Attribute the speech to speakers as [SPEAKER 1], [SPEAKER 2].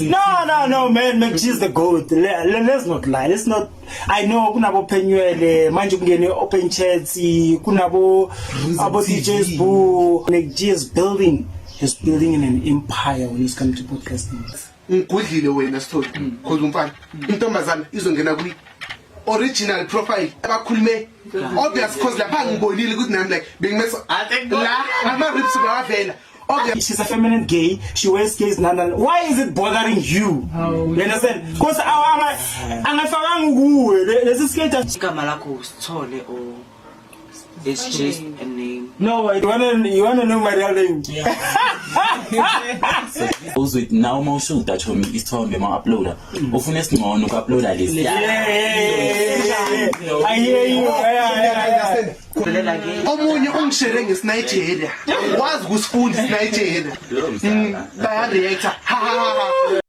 [SPEAKER 1] No, man, MacG is the goat. Let's not lie. Let's not. I know kunabo Penuel, manje kungene open chats, kunabo abo DJs Boo. MacG is building. He's building an empire when it's come to podcasting.
[SPEAKER 2] Ngigudlile wena, Sithole, cause umfana, intombazana izongena kwi original profile, abakhulume obvious, cause lapha ngibonile ukuthi nami like bengimesa la ama ribs bawavela obvious.
[SPEAKER 1] She's a feminine gay. She wears gays. Nana. Why is it bothering you? You understand? Because angafakanga kuwe lesi skate.
[SPEAKER 3] Igama lakho uSithole or it's just a name?
[SPEAKER 1] No, you wanna know my real name?
[SPEAKER 4] Uzwe nawe uma ushuta, chomi, isithombe, uma uploada ufuna esingcono uku-uploada lesi.
[SPEAKER 1] Yeah. I hear you. Yeah.
[SPEAKER 3] Velela ke.
[SPEAKER 2] Omunye ungishere ngesiNigeria, angikwazi ukusifunda isiNigeria. Bayareacta, ha ha ha.